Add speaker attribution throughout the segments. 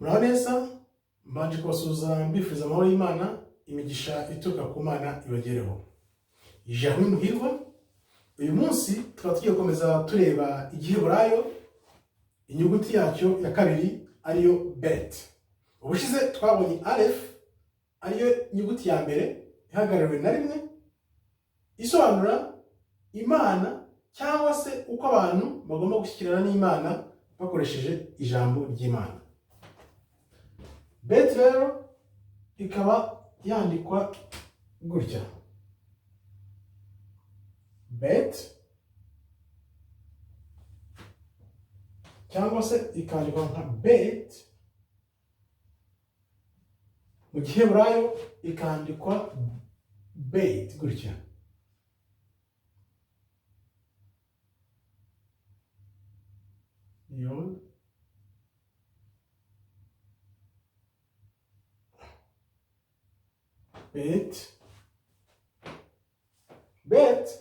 Speaker 1: Muraho neza, mbanje kubasuhuza mbifuriza amahoro y'Imana, imigisha ituruka ku Mana ibagereho. Ijambo muhirwa, uyu munsi tukaba tugiye gukomeza tureba Igiheburayo, inyuguti yacyo ya kabiri ariyo bet. Ubushize twabonye Aleph ariyo nyuguti ya mbere ihagarariwe na rimwe, isobanura Imana cyangwa se uko abantu bagomba gushyikirana n'Imana bakoresheje ijambo ry'Imana. Bet rero ikaba yandikwa gutya. Bet cyangwa se ikandikwa nka bet, mu Giheburayo ikandikwa bet gutya. Yod bet. Bet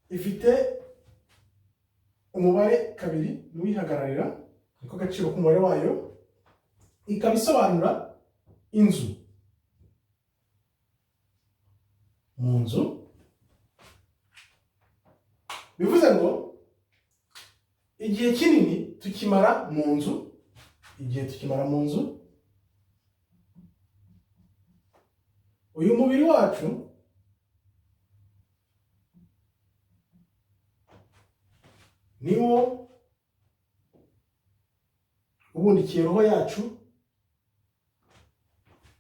Speaker 1: ifite umubare kabiri n'uyihagararira, niko gaciro k'umubare wayo, ikaba isobanura inzu. Mu nzu bivuze ngo igihe kinini tukimara mu nzu, igihe tukimara mu nzu, uyu mubiri wacu niwo ubundikiye roho yacu,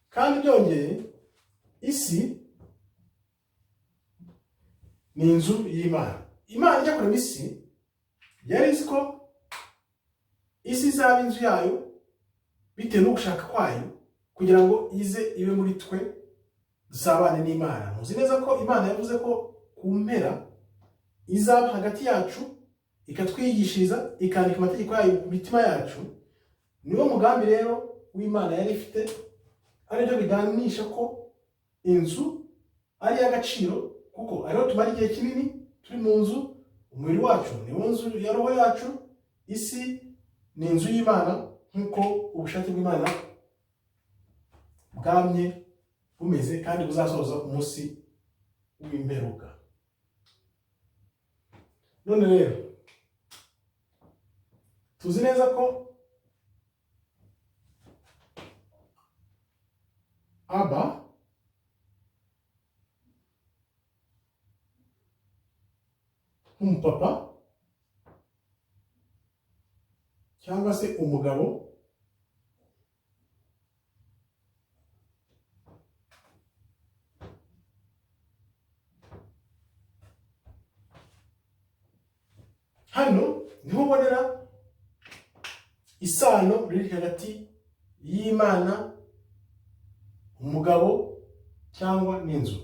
Speaker 1: kandi byongeye isi ni inzu y'Imana. Imana ijya kurema isi yari izi ko isi izaba inzu yayo bitewe no gushaka kwayo, kugira ngo ize ibe muri twe dusabane n'Imana. Muzi neza ko Imana yavuze ko ku mpera izaba hagati yacu, ikatwigishiriza, ikandika amategeko yayo mu mitima yacu. Niwo mugambi rero w'Imana yari ifite, aribyo biganisha ko inzu ari iy'agaciro, kuko ariho tumara igihe kinini turi mu nzu. Umubiri wacu niwo nzu ya roho yacu, isi ni inzu y'Imana nk'uko ubushake bw'Imana bwamye bumeze kandi buzasoza umunsi w'imperuka. None rero tuzi neza ko Aba nk'umupapa cyangwa se umugabo hano niho ubonera isano riri hagati y'Imana, umugabo cyangwa n'inzu.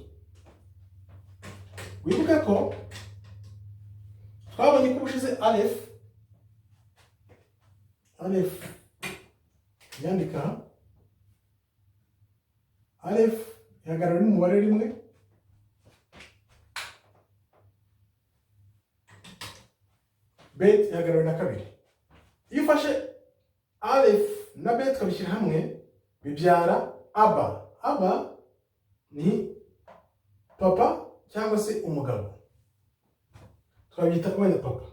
Speaker 1: Wibuke ko twabonye ko ubushize Aleph, Aleph yandika Aleph ihagarara n'umubare rimwe, Bet ihagarara na kabiri. Iyo ufashe Aleph na Bet ukabishyira hamwe bibyara Aba. Aba ni papa cyangwa se umugabo, twabyita wenda papa.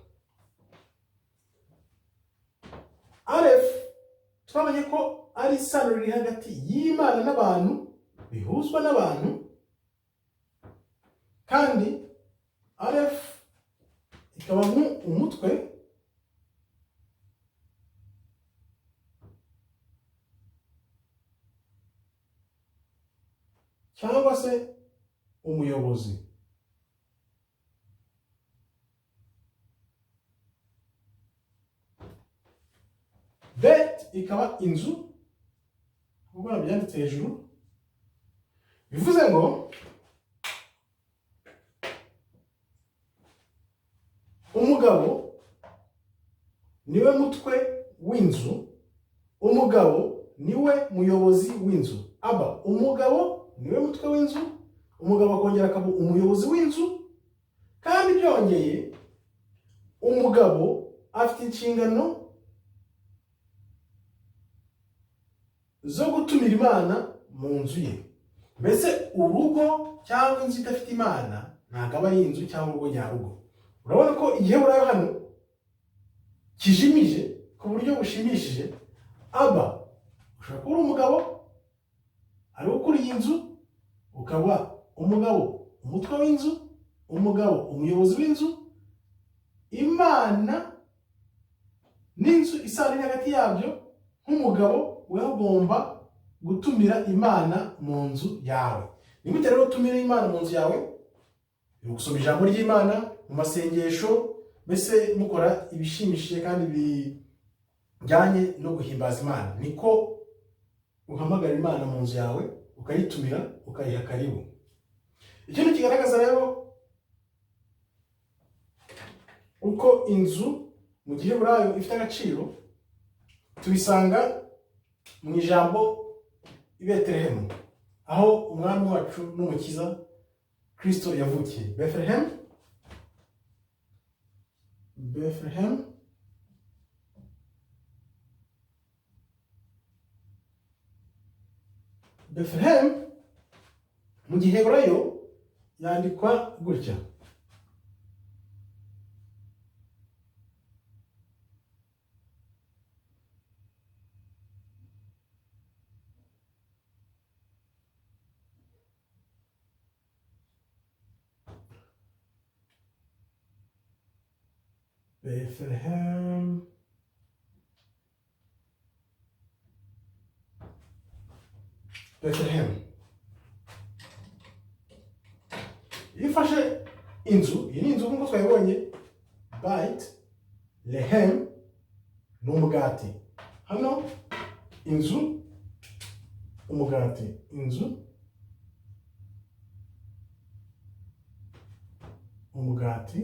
Speaker 1: Aleph twabonye ko ari isano riri hagati y'Imana n'abantu, bihuzwa n'abantu, kandi Aleph ikaba umutwe cyangwa se umuyobozi. Bet ikaba inzu, nk'uko nabyanditse hejuru, bivuze ngo umugabo niwe mutwe w'inzu, umugabo niwe muyobozi w'inzu. Aba umugabo niwe mutwe w'inzu, umugabo akongera akaba umuyobozi w'inzu, kandi byongeye umugabo afite inshingano zo gutumira Imana mu nzu ye. Mbese urugo cyangwa inzu idafite Imana ntabwo aba ari inzu cyangwa urugo nyarugo. Urabona ko Igiheburayo hano kijimije ku buryo bushimishije. Aba ushobora kuba uri umugabo ari ukuriye inzu, ukaba umugabo umutwe w'inzu, umugabo umuyobozi w'inzu. Imana n'inzu isano iri hagati yabyo. Nk'umugabo weho ugomba gutumira Imana mu nzu yawe. Ni gute rero utumira Imana mu nzu yawe? Ni ugusoma ijambo ry'Imana mu masengesho, mbese mukora ibishimishije kandi bijyanye no guhimbaza Imana. Niko uhamagara Imana mu nzu yawe, ukayitumira, ukayiha karibu. Ikindi kigaragaza rero uko inzu mu Giheburayo ifite agaciro, tubisanga mu ijambo i Betelehemu, aho umwami wacu n'umukiza Kristo yavukiye. Bethlehem, Bethlehem, Bethlehem mu Giheburayo yandikwa gutya: Bethlehem. Bethlehem. Iyo ufashe inzu, iyi ni inzu nk'uko twayibonye, Bait Lehem ni umugati. Hano inzu, umugati, inzu, umugati.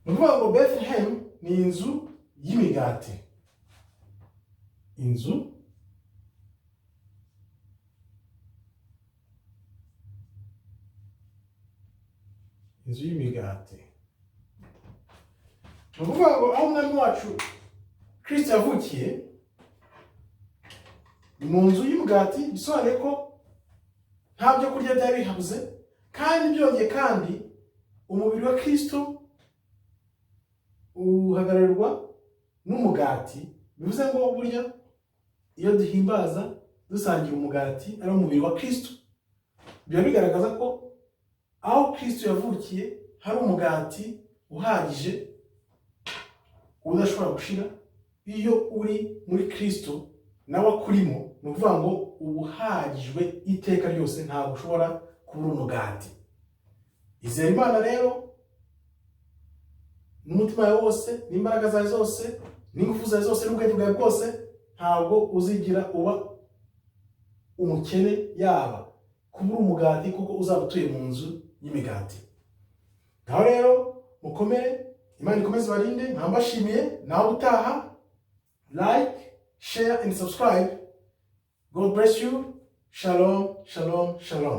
Speaker 1: Ni ukuvuga ngo Bethlehem ni inzu y'imigati, inzu y'imigati. Ni ukuvuga ngo aho umwami wacu Kristo yavukiye ni mu nzu y'umugati, bisobanuye ko nta byo kurya byari bihabuze. Kandi byongeye kandi umubiri wa Kristo uhagararirwa n'umugati, bivuze ngo burya iyo duhimbaza dusangira umugati ari umubiri wa Kristo, biba bigaragaza ko aho Kristo yavukiye hari umugati uhagije udashobora gushira. Iyo uri muri Kristo nawe akurimo, ni ukuvuga ngo uba uhagijwe iteka ryose, ntabwo ushobora kubura umugati. Izera Imana rero n'umutima wawe wose, n'imbaraga zawe zose, n'ingufu zawe zose, n'ubwenge bwawe bwose, ntabwo uzigira uba umukene yaba kubura umugati, kuko uzaba utuye mu nzu y'imigati. Ngaho rero mukomere, Imana ikomeze ibarinde. Nkambashimiye, nawe utaha. Like, share and subscribe. God bless you. Shalom, shalom, shalom.